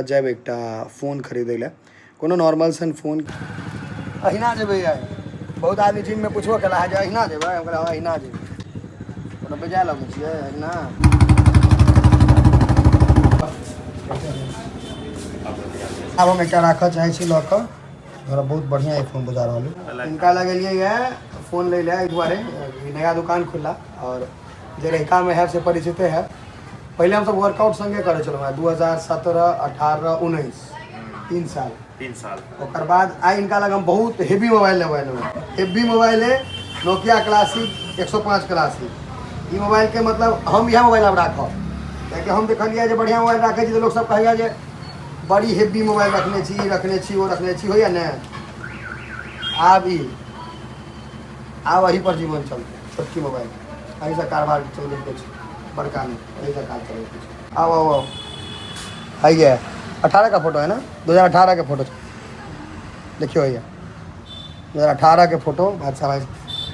जायब एकटा फोन खरीदै लए, कोनो नॉर्मल सन फोन। अहिना जेबै आइ। बहुत आदमी जिममे पुछबो केला जे अहिना जेबै? हम कहलियै हँ, अहिना जेबै। कोनो बेजाय लगै छियै अहिना? आब हम एकटा राखऽ चाहै छी लऽ कऽ। हमरा बहुत बढ़िआँ ई फोन बुझा रहल अइ। हिनका लगेलियै यए फोन लै लए एहि दुआरे, ई नया दुकान खुलला आओर जे रहिकामे है से परिचिते है। पहिले हमसब वर्कआउट संगे करै छलहुँ हेँ 2017, 18, 19, 3 साल। 3 साल। ओकर बाद आइ हिनका लग हम बहुत हेवी मोबाइल लेबै एलहुँ हेँ। हेवी मोबाइल है नोकिया क्लासिक 105 क्लासिक। ई मोबाइलके मतलब हम इएह मोबाइल आब राखब, कियाकि हम देखलियै जे बढ़िआँ मोबाइल राखै छी तऽ लोकसब कहैए जे बड़ी हेवी मोबाइल रखने छी, ई रखने छी, ओ रखने छी। होइए ने? आब ई आब एही पर जीवन चलतै। छोटकी मोबाइल एहिसँ कारबार चलबैके छै, बड़का नहि, एहिसँ काज चलबैके छै। आओ आओ आओ। है 18 का फोटो है ना? 2018 के फोटो देखियो। भैया, 2018 के फोटो बादशाह भाई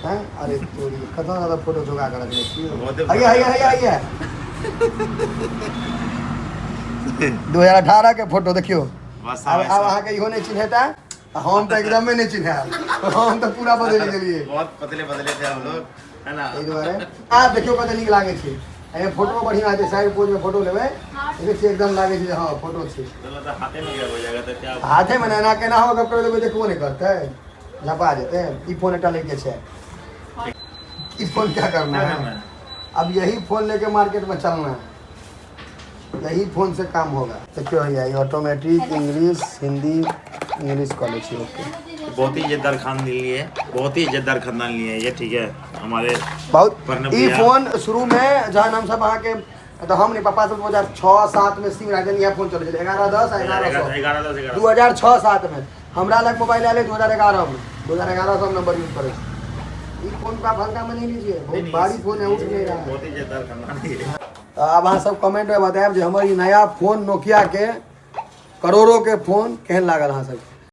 हैं। अरे तोरी, कतना ज्यादा फोटो जोगा के रखने छी। बहुते। हैया हैया हैया हैया, 2018 के फोटो देखियो। बादशाह आब भाई आब साहब। अहाँके इहो नहि चिन्हेता आ हम तऽ एकदमे नहि चिन्हायब। हम तऽ पूरा बदलि गेलियै। बहुत पतले पतले थे हम लोग, है ना? एहि दुआरे आब देखियौ कते नीक लागै छै। एहिमे फोटो बढ़िआँ हेतै। साइड पोज मे फोटो लेबै, देखै छियै, एकदम लागै छै जे हँ, फोटो छै। तो मतलब हाथे में क्या हो जाएगा तो क्या? हाथे मे एना केना हो गप करबै, देखबो नहि करतै, झपा जेतै। ई फोन एकटा लैके छै। ई फोन क्या करना क्या है? करना है? अब यही फोन लेके मार्केट में चलना है, यही फोन से काम होगा। देखियो भैया, ये ऑटोमेटिक इंग्लिश हिंदी इंग्लिश कऽ लै छी। ओके। बहुत ही इज्जतदार खानदान लिए, बहुत ही इज्जतदार खानदान लिए ये, ठीक है, हमारे बहुत प्रणब ई भैया। फोन शुरू में जहन हम सब अहाँके तऽ हम नहि, पप्पा सब 2006-7 में सिम राखने, इएह फोन चलै छलै, 11 10 आ 1100। 11 10 11। 2006-7 में हमरा लग मोबाइल आयल 2011 में। 2011 से हम नंबर यूज करै छी। ई फोन का हल्का में नहीं लीजिए, बहुत भारी फोन है, उठ नहीं रहा है। बहुत ही इज्जतदार खानदान लिए। तऽ आब अहाँ सब कमेंट में बतायब जे हमर ई नया फोन, नोकिया के करोड़ों के फोन केहन लागल अहाँ सबके।